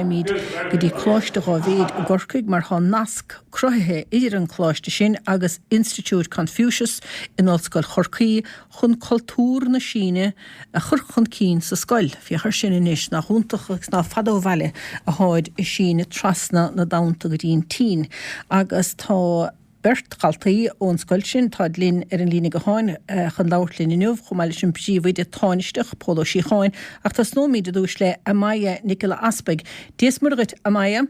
raghaimid go dtí Coláiste Dháibhéid i gCorcaigh mar tá nasc cruthaithe idir an coláiste sin agus Institiúid Confucius in Ollscoil Chorcaí chun cultúr na Síne a chur chun cinn sa scoil. Féach air sin anois, nach iontach agus nach fada ó bhaile atháid ag síneadh trasna na dtonnta go dtí an tSín. Agus tá beirt dhaltaí ón scoil sin, táid linn ar an líne gutháin chun labhairt linn inniu, chomh maith leis an bpríomhoide tánaisteach, Pól Ó Síocháin. Ach tosnóimid i dtús le Amaya Nic Giolla Easpaig. Dia is Muire dhuit, Amaya.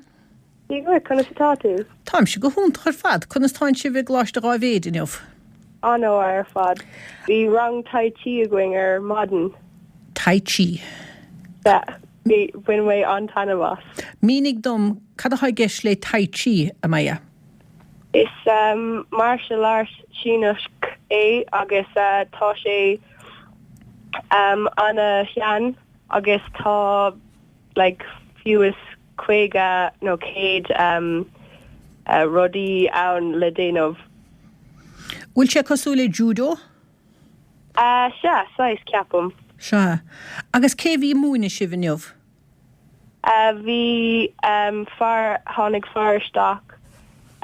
Dia dhuit, conas atá tú? Táimse go hiontach ar fad. Conas tánn sibh i gColáiste Dháibhéid inniu? An-mhaith ar fad. Bhí rang Tai Chi againn ar maidin. Tai Chi. Sea. Bhí, bhain mé an-taitneamh as. Mínigh dom cad atá i gceist le Tai Chi, Amaya? Is martial art Síneach é agus tá sé ana-shean agus tá like fiú is 50 nó 100 rudaí ann le déanamh. Bhfuil sé cosúil le judo? Sea, saghas, ceapaim. Sea. Agus cé bhí ag múineadh sibh inniu? Bhí fear, tháinig fear isteach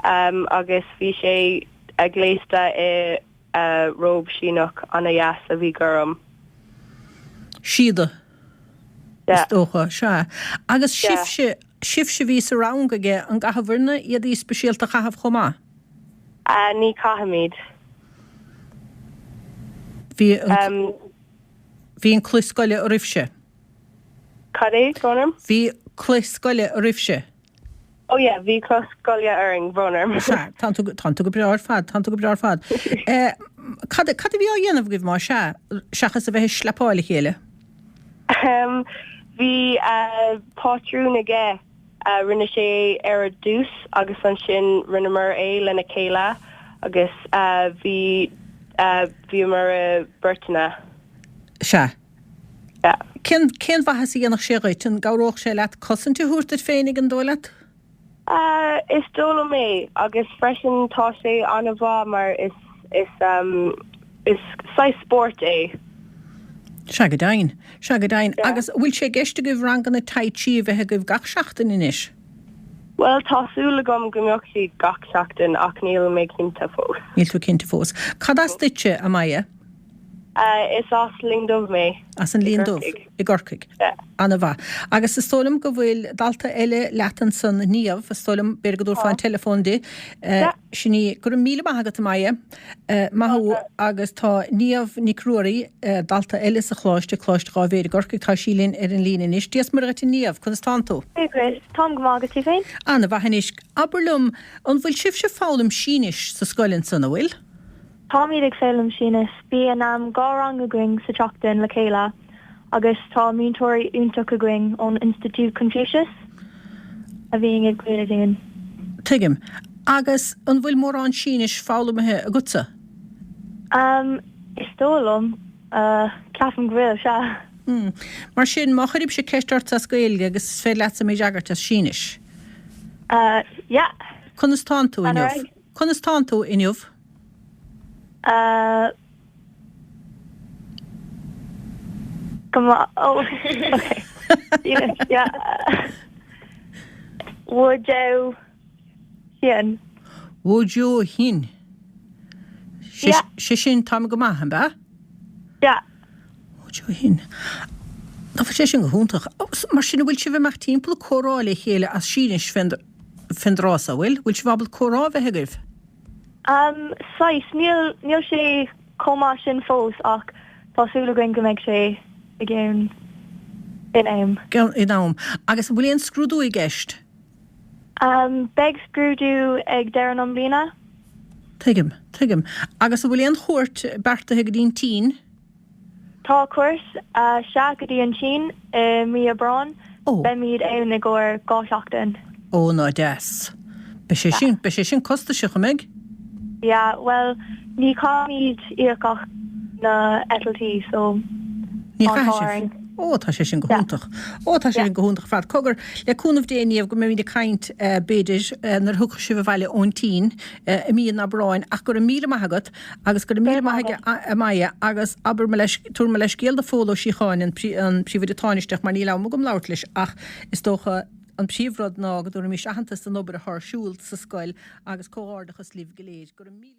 agus bhí sé gléasta i robe Síneach ana-dheas a bhí gorm. Síoda, is dócha. Sea. Agus sibhse, sibhse a bhí sa rang aige, an gcaithibhir-ne éadaí speisialta a chaitheamh chomh maith? Ní chaithimid. Bhí an, bhí an culaith scoile oraibhse? Cad é, brón orm? Bhí culaith scoile oraibhse? Oh yeah, bhí culaith scoile orainn, brón orm. Sea, tánn tú, tánn tú go breá ar fad, tánn tú go breá ar fad. Eh, cad, cad a bhí á dhéanamh agaibh má sea, seachas a bheith ag sleapáil a chéile? Ehm, bhí eh, pátrún aige, eh, rinne sé é ar dtús agus ansin rinneamar é lena chéile agus eh, bhí, eh, bhíomar i beirteanna. Sea. Cén, cén mhaitheas a dhéanfadh sé dhuit? An gcabhródh sé leat cosaint a thabhairt duit féinig, an dóigh leat? Is dóigh liom é, agus freisin tá sé an-mhaith mar is, is, is saghas spóirt é. Sea go deimhin. Sea go deimhin. Agus an bhfuil sé i gceist agaibh ranganna Tai Chi a bheith agaibh gach seachtain anois? Bhuel, tá súil agam go mbeadh siad gach seachtain ach níl mé cinnte fós. Níl tú cinnte fós. Cad as duitse, Amaya? Is as Linn Dubh mé. As an Linn Dubh i gCorcaigh. Ana-mhaith. Agus is dóigh liom go bhfuil dalta eile leat ansan, Niamh, is dóigh liom, b'fhéidir go dtabharfá an teileafón di. Sin í. Go raibh míle maith agat, Amaya. Maith thú. Agus tá Niamh Nic Ruairí, dalta eile sa choláiste, Coláiste Dháibhéid i gCorcaigh, tá sí linn ar an líne anois. Dia is Muire dhuit, a Niamh, conas tánn tú? Dia dhuit. Táim go maith, agus tú féin? Ana-mhaith anois. Abair liom, an bhfuil sibhse ag foghlaim Sínis sa scoil ansan, an bhfuil? Táimid ag foghlaim Sínis. Bíonn 2 rang againn sa tseachtain le chéile agus tá múinteoirí iontach againn ón Institiúid Confucius a bhíonn ag múineadh dúinn. Tuigim. Agus an bhfuil mórán Sínis foghlamtha agatsa? Is dóigh liom. Ceapaim go bhfuil, sea. Mar sin, má chuirimse ceist ortsa as Gaeilge agus is féidir leatsa mé a fhreagairt as Sínis? Yeah. Conas tánn tú inniu? Conas tánn tú inniu? Uh, go maith. Oh, okay. Yeah. 我就 hin. 我就 hin. Sé sin táim go maith, an ea? Yeah. 我就 hin. Tá sé sin go hiontach. Mar sin an bhfuil sibh ag imeacht timpeall ag comhrá le chéile as Sínis fén dtráth so, bhfuil? Bhfuil sibh ábalta comhrá a bheith agaibh? Umm, saghas. Níl, níl sé chomh maith sin fós ach tá súil againn go mbeidh sé i gceann, in am. In am. Agus an bhfuil aon scrúdú i gceist? Umm, beidh scrúdú ag deireadh na bliana. Tuigim, tuigim. Agus an bhfuil aon chuairt beartaithe go dtí an tSín? Tá cuairt, sea, go dtí an tSín i mí Aibreáin. Beimid ann i gcomhair 2 sheachtain. Ó, ná deas. Beidh sé sin, beidh sé sin costasach, an mbeidh? Yeah, bhuel, ní chaithfimid íoc ach na eitiltí, so Ní tá an t-ádh chaithfidh sibh. orainn. Ó, tá sé sin go hiontach. Ó, tá sé sin go hiontach ar fad. Cogar, le cúnamh Dé, Niamh, go mbeimid ag caint, b'fhéidir, nuair a thiocfaidh sibh abhaile ón tSín i mí an Aibreáin, ach go raibh míle maith agat. Agus go raibh míle maith aige Amaya agus abair mo leis, tabhair mo leithscéal do Phól Ó Síocháin, an príomhoide tánaisteach, mar níl am agam labhairt leis ach is dócha. An príomhrud ná go dtabharfaimis aitheantas don obair atá ar siúl sa scoil agus comhghairdeachas libh go léir. Go raibh míle.